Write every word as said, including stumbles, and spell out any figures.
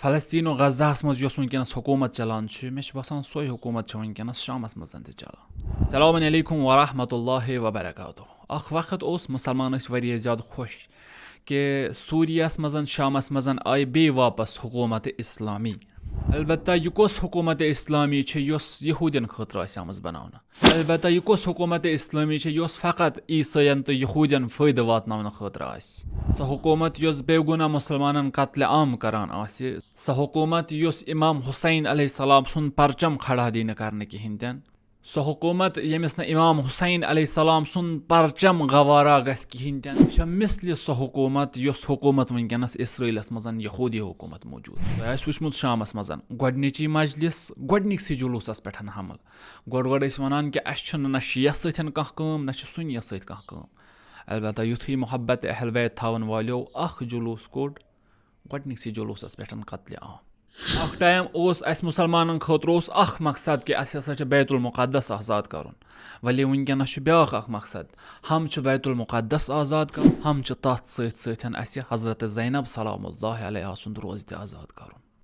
فلسطین و غزہس منٛز یۄس وٕنکیٚنس حکوٗمت چلان چھِ، مےٚ چھُ باسان سۄے حکوٗمت چھِ وٕنکیٚنس شامس منٛز تہِ چلان۔ السلام علیکم ورحمۃ اللہ وبرکاتہ۔ اکھ وقت اوس، مسلمان ٲسۍ واریاہ زیادٕ خۄش کہِ سوریہس منٛز، شامس منٛز آیہِ بیٚیہِ واپس حکوٗمت اسلامی۔ البتہ یہِ کۄس حکوٗمت اسلامی چھِ یۄس یہوٗدین خٲطرٕ آسہِ آمٕژ بناونہٕ؟ البتہ یہِ کۄس حکوٗمت اسلامی چھِ یۄس فقط عیسٲیَن تہٕ یہوٗدین فٲیدٕ واتناونہٕ خٲطرٕ آسہِ؟ سۄ حکوٗمت یۄس بے گناہ مسلمانن قتل عام کران آسہِ، سۄ حکوٗمت یۄس امام حسین علیہ السلام سُنٛد پرچم کھڑا دی نہٕ کرنہٕ کِہینۍ تہِ نہٕ، سۄ حکوٗمت ییٚمِس نہٕ امام حسین علیہ السلام سُنٛد پرچم گوارا گژھِ کِہینۍ تہِ نہٕ، چھےٚ مثلہِ سۄ حکوٗمت یۄس حکوٗمت وٕنکیٚنس اسرائیلس منٛز یہوٗدی حکوٗمت موجود چھِ۔ تۄہہِ آسہِ وٕچھمُت شامس منٛز گۄڈنِچی مجلس، گۄڈنِکسٕے جلوٗسس پٮ۪ٹھ حملہٕ۔ گۄڈٕ گۄڈٕ ٲسۍ وَنان کہِ اَسہِ چھُنہٕ نہ شیعہ سۭتۍ کانٛہہ کٲم، نہ چھِ سُنیَس سۭتۍ کانٛہہ کٲم۔ البتہ یُتھُے محبت اہل بیت تھاوَن والیو اَکھ جلوٗس کوٚڑ، گۄڈٕنِکسٕے جلوٗسَس پٮ۪ٹھ قتلِ عام۔ اَکھ ٹایم اوس اَسہِ مُسلمانَن خٲطرٕ اوس اَکھ مقصد کہِ اَسہِ ہسا چھُ بیت المقدس آزاد کَرُن۔ ولی وٕنکیٚنَس چھُ بیٛاکھ اَکھ مقصد، ہم چھُ بیت المقدس آزاد کَرُن، ہم چھُ تَتھ سۭتۍ سۭتۍ اَسہِ حضرت زینب سلام اللہ علیہا سُنٛد روزٕ تہِ آزاد کَرُن۔